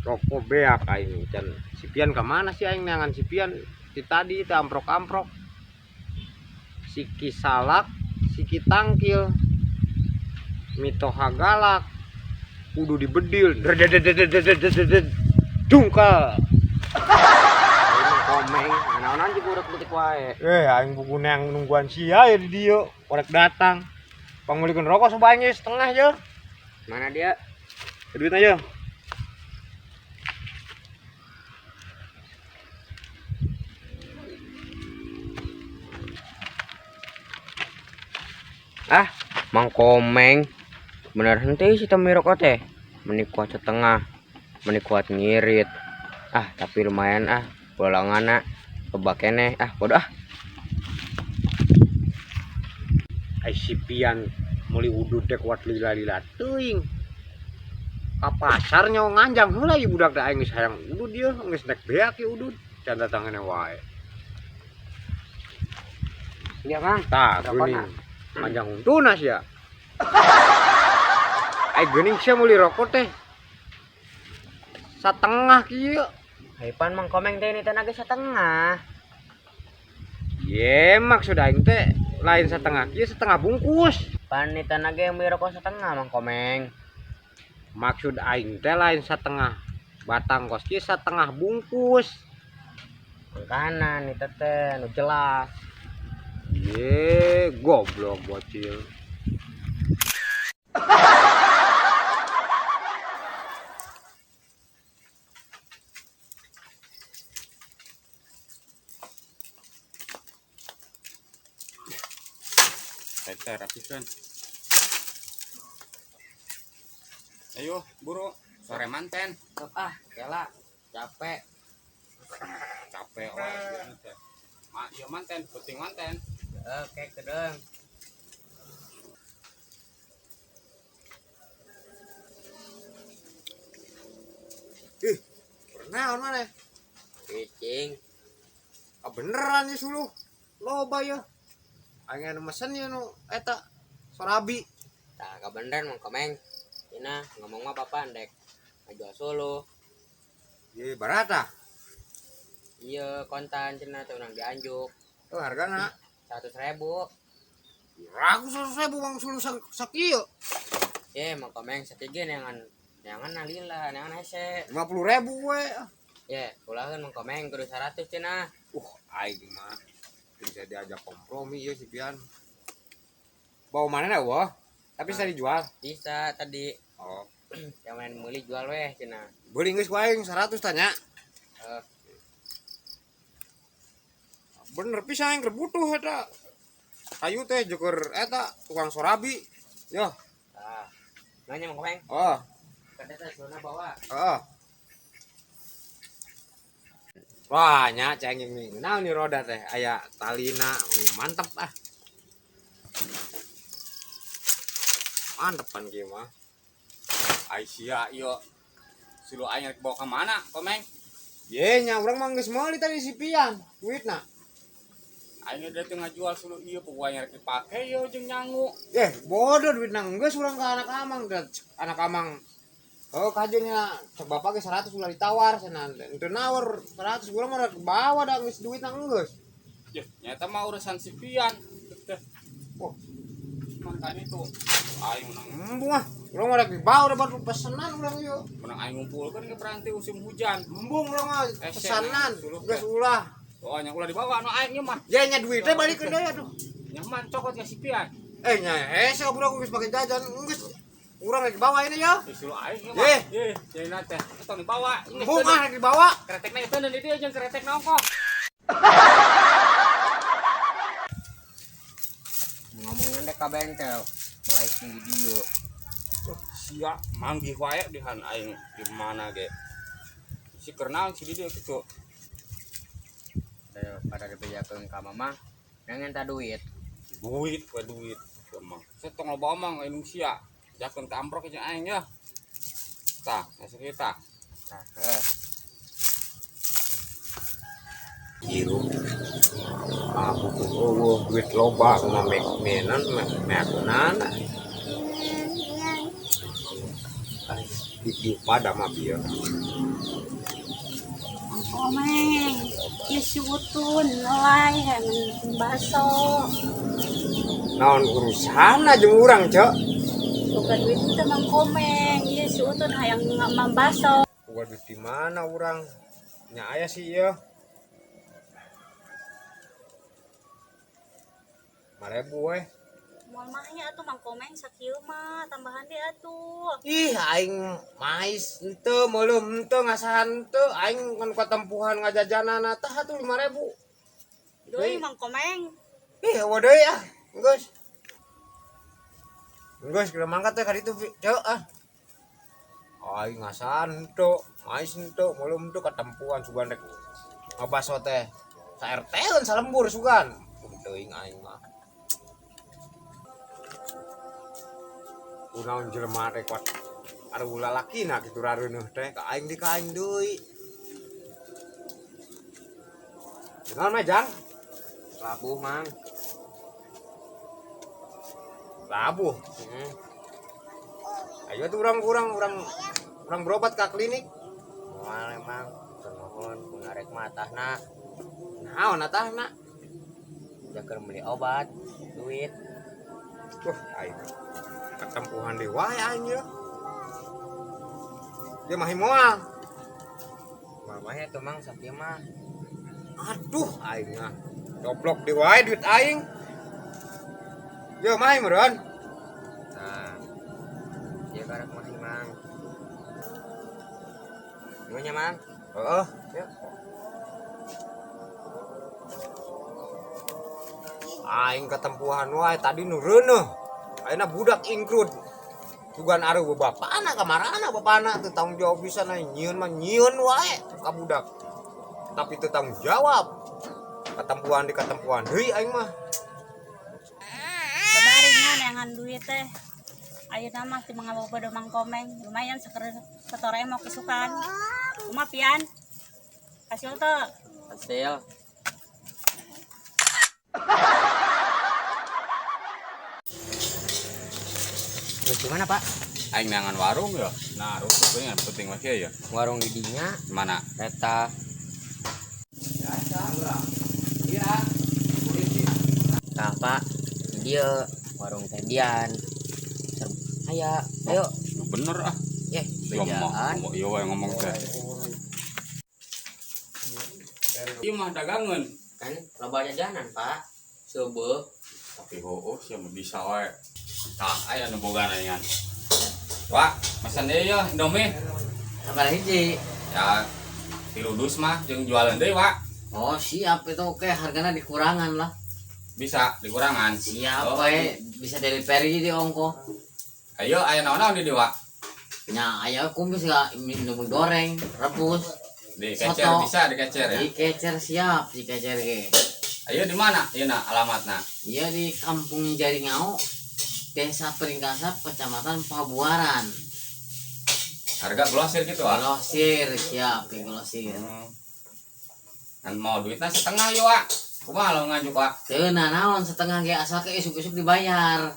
Rokok beak aing can. Si Pian ka mana sih aing neangan si Pian ti tadi teh amprok-amprok. Siki salak, siki tangkil. Mitoha galak. Kudu dibedil. Redededededededed. Dungkal. Aing komeng, naonan juga urek detik wae. Aing buku neang nungguan sia ya di dieu, korek datang. Pangmeulikeun rokok coba aing setengah je. Mana dia? Duit aja. Ah, Mang Komeng. Bener henteu si temi rokok teh. Meni kuat setengah, meni kuat ngirit. Ah, tapi lumayan ah, bolonganna loba keneh. Ah, bodoh ah. Ai si Pian meuli udud teh kuat lila-lila teuing. Ka pasar nyawa nganjang heula ieu budak teh aing geus hayang udud ieu, geus nek beak ieu udud. Can datangane wae. Iya, Mang. Tah, Rokona. geuning. Panjang untuna sia. Ai geuning sia meuli rokok teh. Satengah kieu. Ai pan Mang Komeng teh ini teh nage setengah. Ye, maksud aing teh lain setengah kieu, setengah bungkus. Pan ini teh nage meuli rokok setengah Mang Komeng. Maksud aing teh lain setengah batang kos kieu, setengah bungkus. Makanan nih teh nu jelas. Ye, goblok bocil. Tete rapikan. Ayo, buru. Sore manten. Sok ah, kela capek. Capek wae ieu teh. Ma, ieu manten, penting manten. Oke, kedeung. Ih, naon maneh? Cicing. Ah, beneran ya suluh. Loba ya. Aing anu mesen ya nu eta sorabi. Tah, kabeneran Mang Komeng. Cenah ngomong mah bapak ndek ngajual suluh. Ye, barata. Iya, kontan cenah teh urang dianjuk. Oh, hargana 100.000. Ragu 100.000 Mang suluh sakieu. Ye, Mang Komeng sakieu neangan neangan lila, neangan hese. 50.000 we. Ye, ulaheun Mang Komeng kudu 100 cenah. Aing mah bisa diajak kompromi ya si Pian. Bawa mana dah wah? Tapi bisa dijual. Bisa tadi. Oh. Yang main meuli jual weh cenah. Beli geus ku aing 100 tanya. Bener pisan aing keur butuh eta. Kayu teh jukur eta tukang sorabi. Yo. Tah. Nanya Mang Komeng. Oh. Kada teh zona bawa. Heeh. Wah, nya ceng ini. Naon nih roda teh aya talina, mantep ah. Mantep pan kieu mah. Ai sia ieu. Suluh aing rek bawa ka mana, Komeng? Ye nya urang mah geus meuli tadi si Pian, duitna. Aing ge teu ngajual suluh ieu, puguh aing rek dipake ieu jeung nyangu. Bodoh duitna geus urang ka anak amang, da anak amang. Oh, kajennya cek bapak ge 100 ulah ditawar cenah. Henteu nawar 100 urang mah rek bawa da geus duitna geus. Yeuh, nyata mah urusan si Pian. Teh. Oh. Makan itu. Aing menang. Embung ah, urang mah rek dibawa da batu pesenan urang ieu. Menang aing ngumpulkeun ke peranti musim hujan. Embung urang mah pesanan, Suluh geus teh. ulah. Oh, nya ulah dibawa anu aing ieu mah. Ye nya duitnya balikeun deui atuh. Nyaman cokot ka si Pian. Nya hese urang geus pake jajan, geus urang rek dibawa ini ya. Ih, suluh aing ieu mah. Ye. Ye, jadi teh tong dibawa. Embung ah rek dibawa. Kretekna itu di dieu jeung kretek nongko. Ngomongan dek ka bengkel, mulai tinggi dieu. Sia manggih wae dihan aing di mana ge. Si kenal si dieu kitu. Daripada dibejakeun ka mama, nang eta duit. Duit we duit emang. Saya tong loba omong aing sia. Jakeun ka amprok jeung aing ya. Tah, masuk kita. Tah, heeh. Hirup. Aku tuh eueuh duit loba kumaha mek menan meakeunana. Ai, di pada mah bieu. Komeng. Ieu si Utun ngelai hayang baso. Naon urusanna jeung urang, Cek? Boga duit teh Mang Komeng. Ieu si Utun hayang mambaso. Boga duit di mana urang? Nya aya sih ieu. 5.000 we. Moal mahnya atuh Mang Komeng sakieu mah tambahan deui atuh. Ih, aing mais henteu meuleum henteu ngasahan henteu aing ngan katempuhan ngajajanana tah atuh 5.000. Deui Mang Komeng. Ih, eueuh deui ah. Geus. Geus geura mangkat teh ka ditu, Cek ah. Aing ngasahan henteu, mais henteu, meuleum henteu katempuhan sugan rek ngabaso teh. Sa RT-eun salembur sugan. Teuing aing mah. Kunaon jelema teh kuat aduh lalakina kitu rareuneuh teh ka aing di ka aing deui. Naon mah Jang? Labuh, Mang. Labuh. Heeh. Ayo tuh urang berobat ka klinik. Moal emang nuhun ku narek matahna. Naon atahna? Jaker beli obat, duit. Wah, aing ketempuhan deui wae aing ye. Dia mah moal. Mamahnya tuh Mang sakieu mah. Aduh, aing mah. Coplok deui wae duit aing. Ye mah meureun. Nah. Ieu karek mah Mang. Nuhun nya, Mang. Heeh. Yuk. Aing ketempuhan wae tadi nu reuneuh. Ayeuna budak ingkrud. Sugan aruh bapana kamarana bapana teu tanggung jawab bisa na nyieun mah nyieun wae ka budak. Tapi teu tanggung jawab. Katempuhan di katempuhan deui aing mah. Babaringan neangan duit teh. Ayeuna mah ti mangabobodo Mang Komeng lumayan seker satore mau kisukan. Kumaha pian? Hasil teu? Hasil. Terus gimana, Pak? Aing neangan warung ya. Nah, rusuh yang penting mah kieu ya. Warung di dinya Mana? eta. Nah, Pak, dia warung Tedian. Aya, ayo. Bener ah. Yeh, Iya mah, bejaan. iya wae ngomong teh. Ieu mah dagangan. Kan loba jajanan, Pak. Seubeuh. Tapi heueuh sia mah bisa wae. Tah, aya nu boga aingan. Wah, mesen deui ya Indomie. Sabaraha hiji? Ya, 3 dus mah jeung jualan deui, Wak. Oh, siap itu oke, hargana dikurangan lah. Bisa dikurangan. Siap Oh. we, bisa delivery di ongko. Ayo aya naon-naon di dieu, Wak? Nya aya kumis lah, Indomie goreng, rebus. Dikecer Soto. bisa dikecer ya. Dikecer siap, dikecer ge. Ayo di mana? Ieu na alamatna. Iya di Kampung Jaringau, Desa Pringkasap, Kecamatan Pabuaran. Harga glosir gitu, Wak. Glosir siap, di glosir. Kan mau duitnya setengah yo, Wak. Kumaha lo nganjuk, Wak? Teu naon setengah ge asal ke isuk-isuk dibayar.